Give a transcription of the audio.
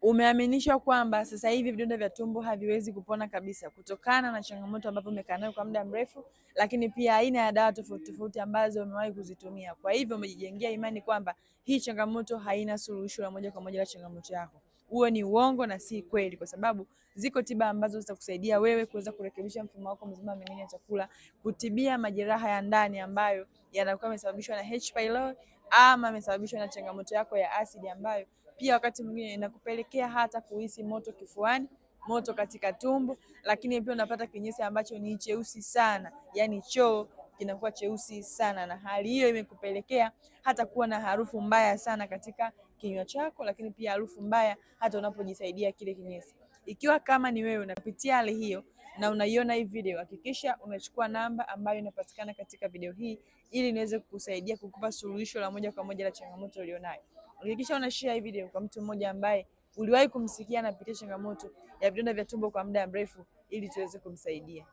Umeaminishwa kwamba sasa hivi vidonda vya tumbo haviwezi kupona kabisa kutokana na changamoto ambavyo umekaa nayo kwa muda mrefu, lakini pia aina ya dawa tofauti tofauti ambazo umewahi kuzitumia. Kwa hivyo umejijengea imani kwamba hii changamoto haina suluhisho la moja kwa moja la changamoto yako. Huo ni uongo na si kweli, kwa sababu ziko tiba ambazo zitakusaidia wewe kuweza kurekebisha mfumo wako mzima wa mmeng'enyo wa chakula, kutibia majeraha ya ndani ambayo yanakuwa yamesababishwa na H pylori ama yamesababishwa na changamoto yako ya asidi ambayo pia wakati mwingine inakupelekea hata kuhisi moto kifuani, moto katika tumbo, lakini pia unapata kinyesi ambacho ni cheusi sana, yani choo kinakuwa cheusi sana, na hali hiyo imekupelekea hata kuwa na harufu mbaya sana katika kinywa chako, lakini pia harufu mbaya hata unapojisaidia kile kinyesi. Ikiwa kama ni wewe unapitia hali hiyo na unaiona hii video, hakikisha unachukua namba ambayo inapatikana katika video hii ili niweze kukusaidia kukupa suluhisho la moja kwa moja la changamoto ulionayo. Hakikisha una share hii video kwa mtu mmoja ambaye uliwahi kumsikia anapitia changamoto ya vidonda vya tumbo kwa muda mrefu ili tuweze kumsaidia.